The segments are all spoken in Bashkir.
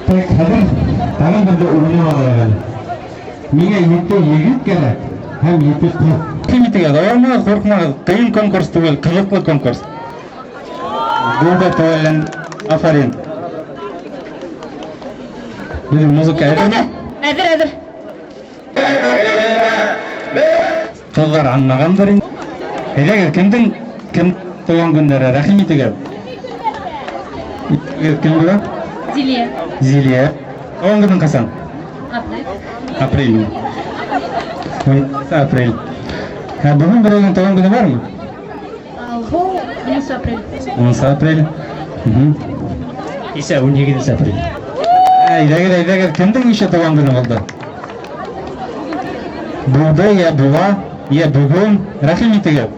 Так, хәҙер тағын берҙе уйнап алайыҡ әле. Миңә ете егет кәрәк һәм ете ҡыҙ. Кем итегеҙ? Оялмағыҙ, ҡурҡмағыҙ. Ҡыйын конкурс түгел, ҡыҙыҡлы конкурс. Булды, төгәллән. Афарин. Беҙҙең музыка әҙерме? Әҙер, әҙер. Ҡыҙҙар аңлағандыр инде. Әйҙәгеҙ, кемдең кем тыуған көндәре? Рәхим итегеҙ. Кем була? Зилия. Зилия. Тыуған көнөң ҡасан? Апрель. Апрель. Апрель. Ә бөгөн берәүҙең тыуған көнө бармы? Алһыу, 10 апрель. 10 апрель. Исә 17 апрель. Әйҙәгеҙ, әйҙәгеҙ, кемдең нисә тыуған көнө булды? Булды, йә була, йә бөгөн. Рәхим итегеҙ.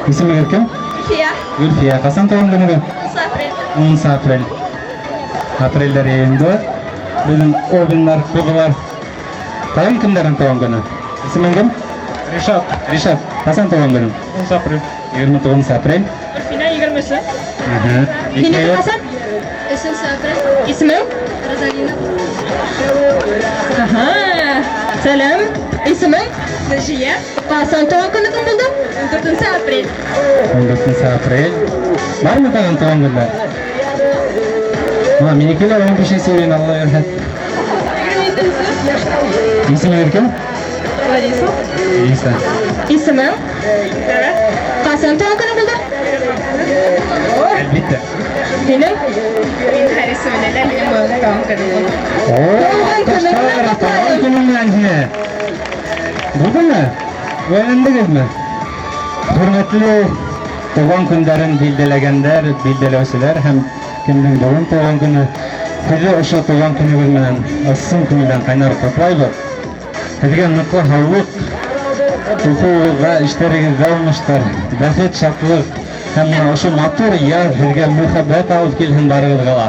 Исемегеҙ кем? Гөлфиә. Гөлфиә. Ҡасан тыуған көнөгөҙ? 10 апрель. 10 апрель. Апрелдәр йыйынды. Беҙҙең овендар, ҡуҙылар. Тағын кемдәрҙең тыуған көнө? Исемең кем? Ришат. Ришат. Ҡасан тыуған көнөң? 10 апрель. 29 апрель. Гөлфинә 20-се. Һинеке ҡасан? 3 апрель. Исемең? Розалина. Аһа. Сәләм. Исемең? Нәҗия. Ҡасан тыуған көнөгөң булды? 14 апрель. 14 апрель. Бармы тағын тыуған көндәр? Мына минеке лә 15 июнь, Алла бирһә. Исемегеҙ кем? Лариса. Лариса. Исемең? Ҡасан тыуған көнөң булды? Әлбиттә. Һинең? Мин Хариса менән минең тыуған көнөм булды. О, таштар, тыуған көнөң менән һине. Булдымы? Өйләндегеҙме? Хөрмәтле тыуған көндәрен билдәләгәндәр, билдәләүселәр һәм кемдең бөгөн тыуған көнө, һеҙҙе ошо тыуған көнөгөҙ менән ысын күңелдән ҡайнар ҡотлайбыҙ. Һеҙгә ныҡлы һаулыҡ, уҡыуығыҙҙа, эштәрегеҙҙә уңыштар, бәхет, шатлыҡ һәм мына ошо матур яҙ һеҙгә мөхәббәт алып килһен барығыҙға ла.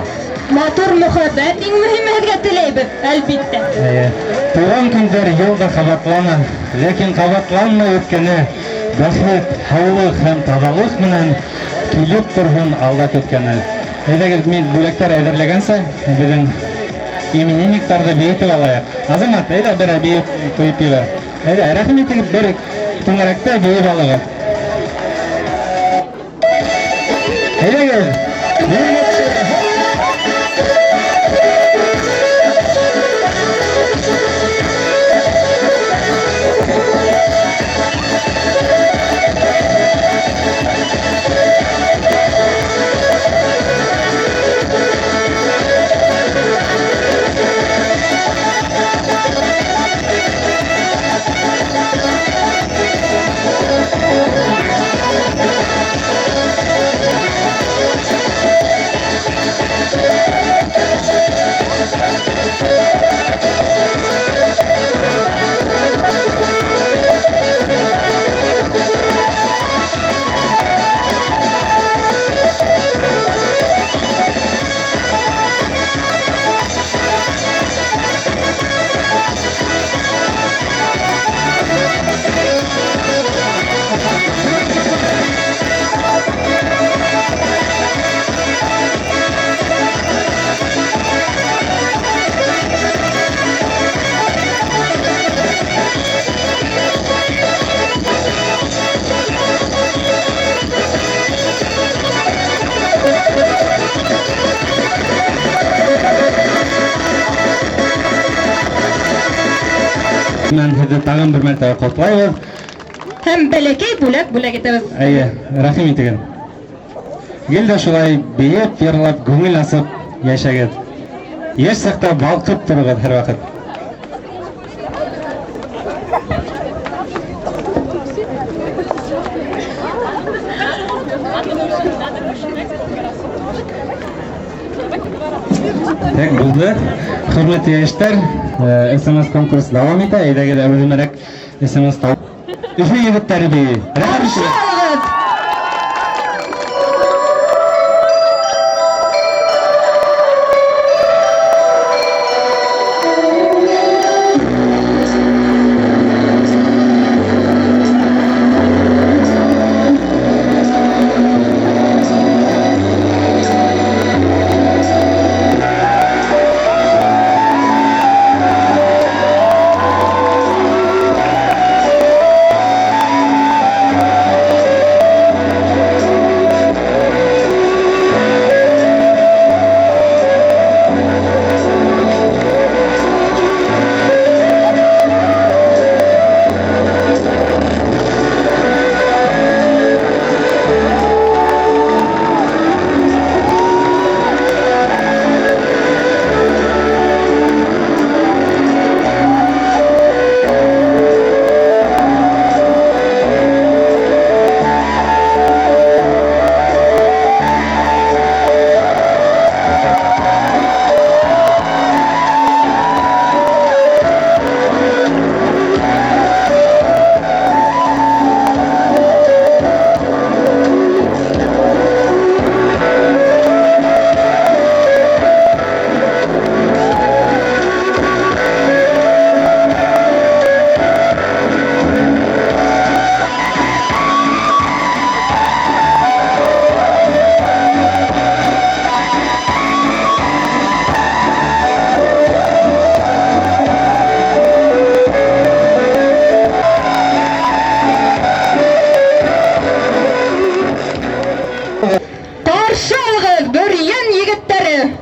Матур мөхәббәт иң мөһиме һеҙгә теләйбеҙ, әлбиттә. Эйе. Тыуған көндәр йыл да ҡабатлана, ләкин ҡабатланмай үткәне бәхет, һаулыҡ һәм таҙалыҡ менән килеп торһон алда көткәне. Әйҙәгеҙ, мин бүләктәр әҙерләгәнсә, беҙҙең именинниктарҙы бейетеп алайыҡ. Азамат, әйҙә бер бейеп ҡуйып ебәр. Әйҙә, рәхим итегеҙ, бер түңәрәктә бейеп алығыҙ. Әйҙәгеҙ. Менән һеҙҙе тағын бер мәртәбә ҡотлайбыҙ. Һәм бәләкәй бүләк бүләк итәбеҙ. Эйе, рәхим итегеҙ. Гел дә шулай бейеп, йырлап, күңел асып йәшәгеҙ. Йәш саҡта балҡып тороғоҙ һәр ваҡыт. Так, булды. Хөрмәтле йәштәр, СМС конкурс дауам итә. Әйҙәгеҙ, әүҙемерәк СМС тауып. Өфө егеттәре бейей. Рәхим итегеҙ. бейене?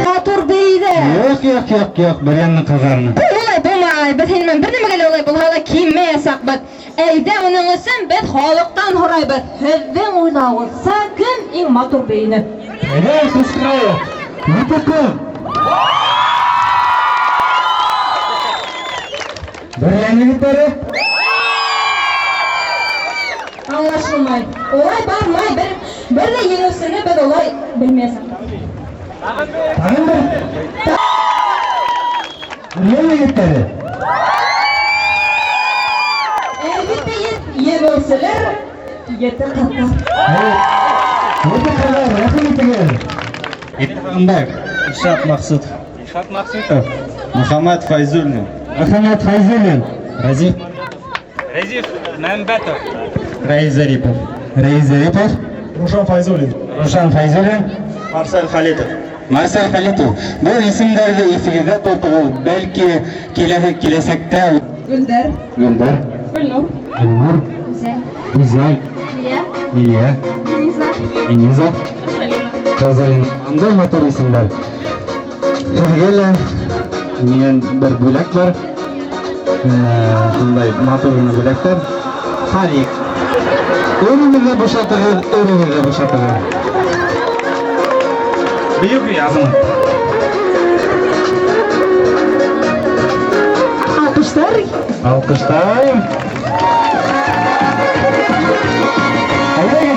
Матур бейҙе. Юҡ, юҡ, юҡ, юҡ, Бөрйәндең ҡыҙҙарына. Улай булмай, беҙ һинең менән бер нәмәгә лә улай булһа ла килмәйәсәкбеҙ. Әйҙә, уның өсөн беҙ халыҡтан һорайбыҙ. Һеҙҙең уйлауығыҙса, кем иң матур бейене? Әйҙә, ҡысҡырайыҡ. Ете ҡыҙ. Бөрйән егеттәре. Аңлашылмай. Улай бармай, бер, бер ҙә еңеүсене беҙ улай белмәйәсәкбеҙ. Тағын бер. Бөрйән егеттәре. Әлбиттә, еңеүселәр ете ҡыҙҙар. Ете ҡыҙҙар, рәхим итегеҙ. Ете Илшат Махсутов. Илшат Махсутов. Мухаммад Файзуллин. Мөхәммәт Файзуллин. Разиф. Рәзиф Мәмбәтов. Рәис Зарипов. Рәис Зарипов. Рушан Файзуллин. Рушан Файзуллин. Марсель Халитов. Марсель Халитов. Был исемдәрҙе иҫегеҙҙә тотоғоҙ, бәлки киләһе киләсәктә Гөлдәр. Гөлдәр, Гөлнур. Гөлнур, Гүзәл. Гүзәл, Лилиә. Лилиә, Дениза. Дениза, Розалина. Андай матур исемдәр. Һеҙгә лә минән бер бүләк бар. Шундай матур ғына бүләктәр. Халик. Өрегеҙҙе бушатығыҙ, өрегеҙҙе бушатығыҙ. Бөйөк яҙым. Алҡыштар. Алҡыштар.